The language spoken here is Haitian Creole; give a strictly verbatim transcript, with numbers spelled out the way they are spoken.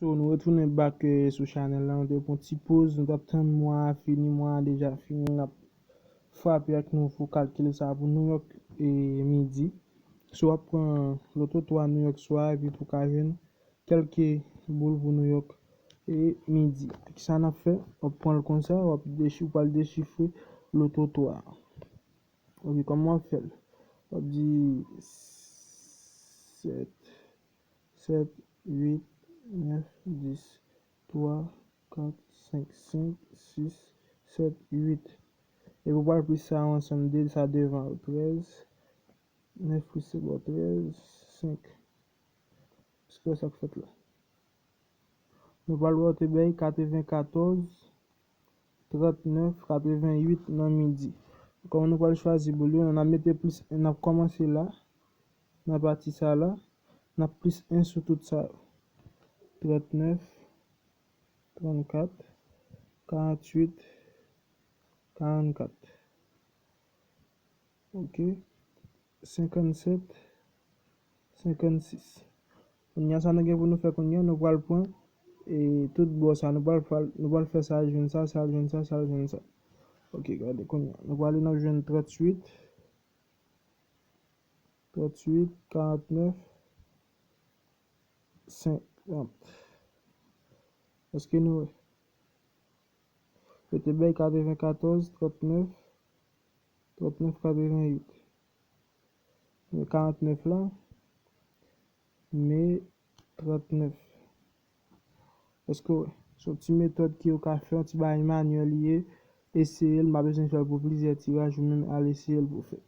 So, nou retounen back, eh, sou chanèl la. Nou te pran ti poz, nou t ap tann mwa a fini. Mwa a deja fini. N ap frape ak nouvo kalkil sa pou Nouyòk, eh, midi. So, w ap pran loto twa Nouyòk swa epi pou ka jwenn kèlke boul pou Nouyòk, eh, midi. Kisa n ap fè? W ap pran l konsa, w ap dechi-, w pral dechifre loto twa a. Ok, kòman w ap fè l? W ap di sèt, sèt, uit, nèf, dis, twa, kat, senk, senk, sis, sèt, uit. Epi w pral plis sa yo ansanm, de sa devan yo, trèz, nèf plis se ba w trèz, senk. Èske w wè sa k fèt la? Nou pral wè w te bay katrevenkatòz, trannèf, katrevenuit nan midi. Kòman nou pral chwazi boul yo? N ap mete plis en, n ap kòmanse la, nan pati sa la, n ap plis en sou tout sa yo. Trannèf, trannkat, karantuit, karannkat. Ok. Senkannsèt, senkannsis. Kounye a, sa nou gen pou nou fè kounye a, nou pral pran, e, tout bò sa, nou pral, pral, nou pral fè sa al jwenn sa, sa al jwenn sa, sa al jwenn sa. Ok, gade kounye a. Nou prale, n ap jwenn tranntuit, tranntuit, karannèf, senkant. Èske nou wè? Yo te bay katrevenkatòz, trannèf, trannèf, katrevenuit. Men karannèf la, men trannèf. Èske w wè? Se yon ti metòd ke w ka fè, yon ti bagay manyèl li ye. Eseye l, m pa bezwen fè l pou plizyè tiraj, ou menm al eseye l pou w fè.